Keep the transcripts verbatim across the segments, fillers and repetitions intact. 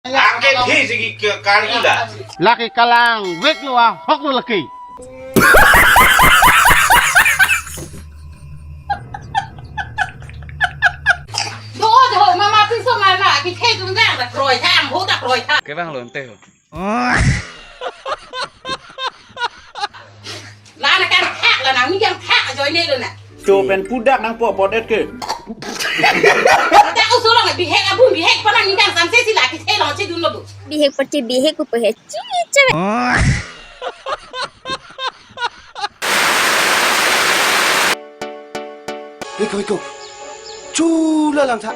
Angke phi si ke karila. Lake kalang veklo, ahoklo lake. Do do mama pinso mama ki the dung gang da kroi tha, ang ho da kroi tha. Kevang lo ante ho. La na kan thak la nang ni kan thak ajoine lo na. Cho pen pudak nangpo podet ke. Dak usulong bihek abu bihek pa nang ni kan samse si la ki the long chedun lo bu. Bihek pati bihek pu he chi che. Hiko hiko. Chula langtha.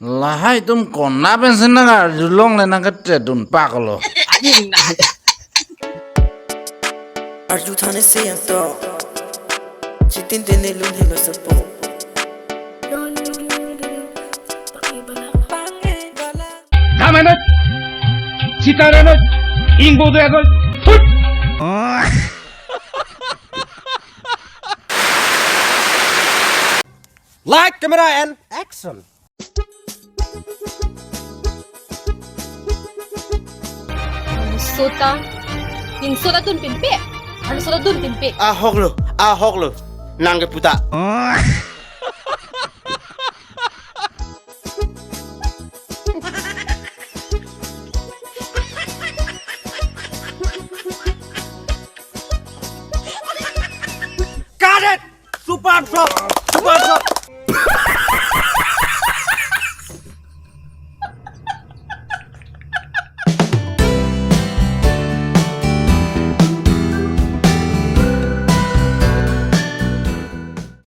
Lahai atum konat pensi nang arjulongle nangkethe dun paklo. Arju thane se yang to. Chitin tene lun helo sepo. Dhamenot, Sitaranot, Ingbo Duyagol, Thut! Light, camera, and action. Sota, ning sota dun pinpe, anu sota dun pinpe. Ahoklo, ahoklo, nang ke puta. Cut it! Super flop!